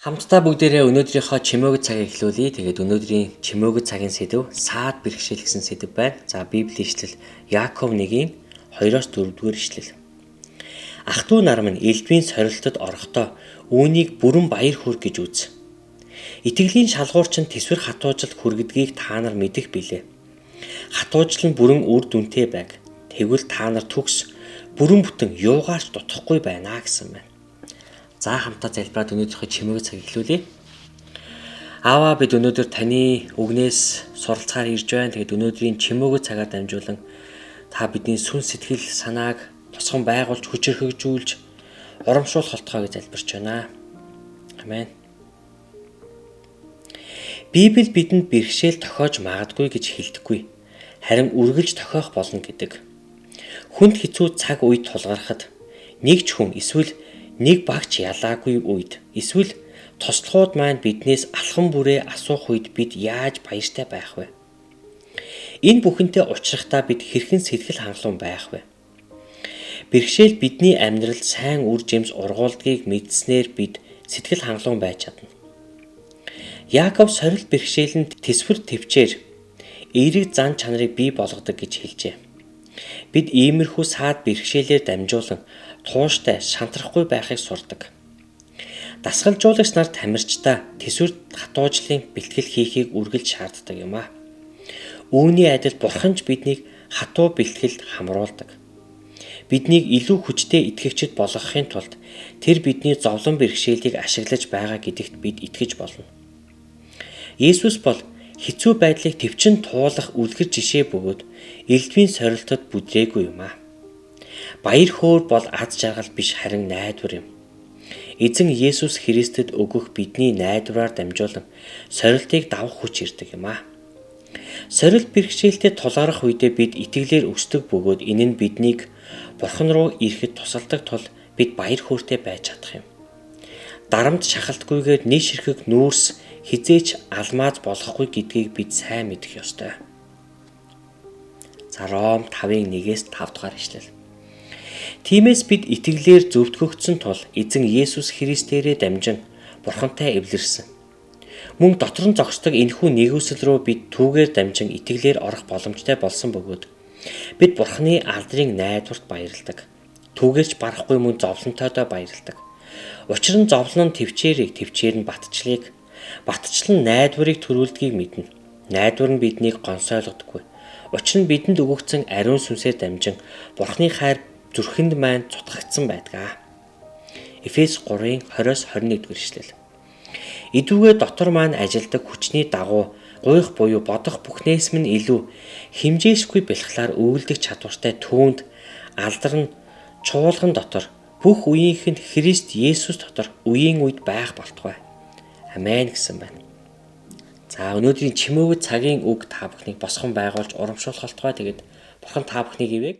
Хамтдаа бүгдээрээ өнөөдрийнхөө чимээгүүд цагийг эхлүүлье. Тэгээд өнөөдрийн чимээгүүд цагийн сэдэв саад бэрхшээл гэсэн сэдэв байна. За, Библийн ишлэл Яаков 1-ийн 2-оос 4-р ишлэл. Ах トゥ нар минь, элдвийн сорилтод орохдоо үүнийг бүрэн баяр хөөр гэж үз. Итгэлийн шалгуур чинь тэсвэр хатуужилд хүргэдгийг та нар мэдэх билээ. Хатуужил нь бүрэн үр дүнтэй байг. Тэгвэл та нар төгс, бүрэн бүтэн, юугаарч дутахгүй байна гэсэн байна. За, хамтаа залбираад өнөөдрийнхөө чимээг цаг эхлүүлье. Аава, бид өнөөдөр таны үгнээс суралцахаар ирж байна. Тэгээд өнөөдрийн чимээг цагаар дамжуулан та бидний сүн сэтгэл санааг босгон байгуулж, хүчирхэгжүүлж, урамшуулах болтугай гэж залбирч байна. Амен. Библи бидэнд бэрхшээл тохиож магадгүй гэж хэлдэггүй. Харин үргэлж тохиох болно гэдэг. Хүнд хэцүү цаг үе тулгархад, нэг ч хүн эсвэл нэг багч ялаагүй үед, эсвэл тослогууд маань биднээс алхам бүрээ асуух үед бид яаж баяртай байх вэ? Энэ бүхэнтэй учрахдаа бид хэрхэн сэтгэл хангалуун байх вэ? Бэрхшээл бидний амьдралд сайн үр жимс ургуулдгийг мэдснээр бид сэтгэл хангалуун байж чадна. Яаков сорилт бэрхшээл нь тэсвэр тэвчээр, эерэг зан чанарыг бий болгодог гэж хэлжээ. Бид иймэрхүү саад бэрхшээлээр дамжуулан тууштай, шантрахгүй байхыг сурдаг. Дасгалжуулагч нар тамирчдаа тэсвэр хатуужлын бэлтгэл хийхийг үргэлж шаарддаг юм аа. Үүний адил Бурхан ч биднийг хатуу бэлтгэлд хамруулдаг. Биднийг илүү хүчтэй итгэгчид болгохын тулд тэр бидний зовлон бэрхшээлийг ашиглаж байгаа гэдэгт бид итгэж болно. Есүс бол хэцүү байдлыг төвчин туулах үлгэр жишээ бөгөөд элдвийн сорилтод бүдрээгүй юм аа. Баяр хөөр бол аз жаргал биш, харин найдвар юм. Эзэн Есүс Христэд өгөх бидний найдвараар дамжуулан сорилтыг давах хүч ирдэг юм аа. Сорилт бэрхшээлтэй тулгарах үедээ бид итгэлээр өсдөг бөгөөд энэ нь биднийг Бурхан руу ирэхэд тусалдаг тул бид баяр хөөртэй байж чадах юм. Дарамт шахалтгүйгээр нэг ширхэг нүүрс хэзээ ч алмаз болохгүй гэдгийг бид сайн мэдэх ёстой. За, Ром 5-ын 1-ээс 5 дугаар ишлэл. Тиймээс бид итгэлээр зөвтгөгдсөн тул Эзэн Есүс Христээрээ дамжин Бурхантай эвлэрсэн. Мөн дотор нь зогсдог энэхүү нигүүлсэл рүү бид түүгээр дамжин итгэлээр орох боломжтой болсон бөгөөд бид Бурханы алдрын найдварт баярладаг. Түүгээр ч барахгүй, мөн зовлонтойдоо баярладаг. Учир нь зовлон нь тэвчээрийг, тэвчээр нь батчлыг, батчил нь найдварыг төрүүлдгийг мэднэ. Найдвар нь биднийг гонсойлгодоггүй. Учир нь бидэнд өгөгдсөн ариун сүнсээр дамжин Бурханы хайр зүрхэнд маань цутгагдсан байдаг. Эфес 3-ын 20-с 21 дугаар ишлэл. Идүүгээ дотор маань ажилдаг хүчний дагуу гуйх буюу бодох бүхнээс минь илүү хэмжээшгүй бэлхлаар үйлдэх чадвартай түүнд алдар нь чуулган дотор бүх үеийнхэнд Христ Есүс дотор үеийн үед байх болтугай. Амен гэсэн байна. За, өнөөдрийн чимээгүүд цагийн үг та бүхнийг босгон байгуулж урамшуулах болтугай. Тэгээд Бурхан та бүхнийг ивээг.